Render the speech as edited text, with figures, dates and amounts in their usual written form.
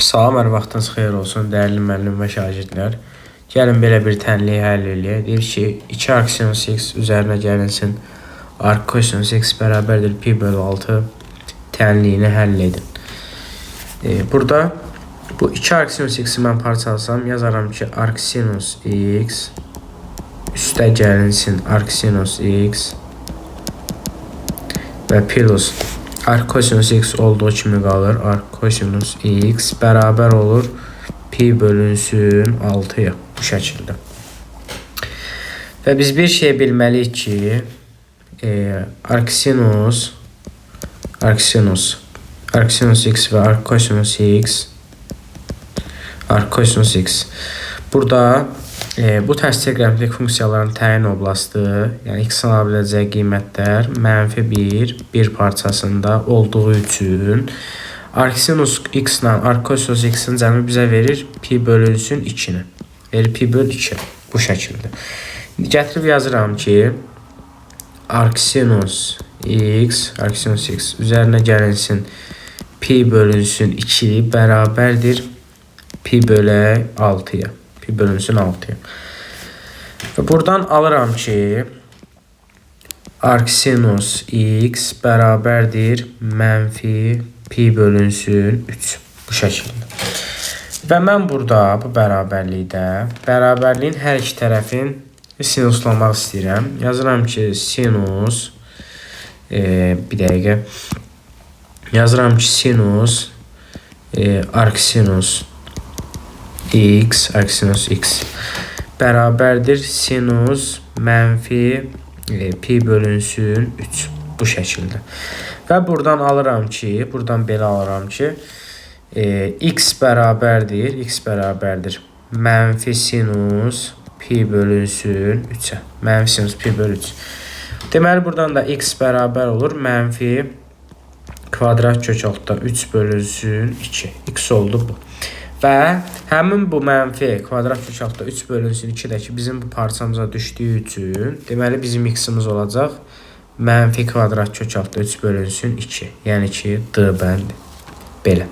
Salam, hər vaxtınız xeyir olsun, dəyərli müəllim və şagirdlər. Gəlin belə bir tənliyi həll eləyək. Deyir ki, 2 arcsinus x üzərinə gəlinsin arckosinus x bərabərdir pi bölü 6 tənliyini həll edin. Burada bu 2 arcsinus x-i mən parçalasam, yazaram ki, arcsinus x üstə gəlinsin arcsinus x və plus arckosinus x olduğu kimi qalır. Arckosinus x bərabər olur pi bölünsün 6-ya bu şəkildə. Və biz bir şey bilməliyik ki, arcsinus x və arckosinus x burada bu tərs triqonometrik funksiyaların təyin oblastı, yəni x-in ala biləcəyi qiymətlər mənfi 1, 1 parçasında olduğu üçün arcsinus x ilə arckosinus x-in cəmi bizə verir pi bölünsün 2-ni. Verir pi böl 2 bu şəkildə. İndi gətirib yazıram ki, arcsinus x üzərinə gəlinsin pi bölünsün 2 bərabərdir pi bölək 6-ya. Pi bölünsün 6-ya. Və buradan alıram ki, arcsinus x bərabərdir mənfi pi bölünsün 3. Bu şəkildə. Və mən burada bu bərabərlikdə bərabərliyin hər iki tərəfin sinuslamaq istəyirəm. Yazıram ki, sinus bir dəqiqə. Yazıram ki, sinus arcsinus x, arcsinus x bərabərdir sinus mənfi pi bölünsün 3 bu şəkildə. Və buradan alıram ki, buradan belə alıram ki, x bərabərdir mənfi sinus pi bölünsün 3-ə. Mənfi sinus pi bölü 3. Deməli, buradan da x bərabər olur mənfi kvadrat kök altda 3 bölünsün 2. X oldu bu. Və həmin bu mənfi kvadrat kök altda 3 bölünsün 2-dəki bizim bu parçamıza düşdüyü üçün, deməli bizim x-imiz olacaq mənfi kvadrat kök altda 3 bölünsün 2. Yəni ki, D bəndi. Belə.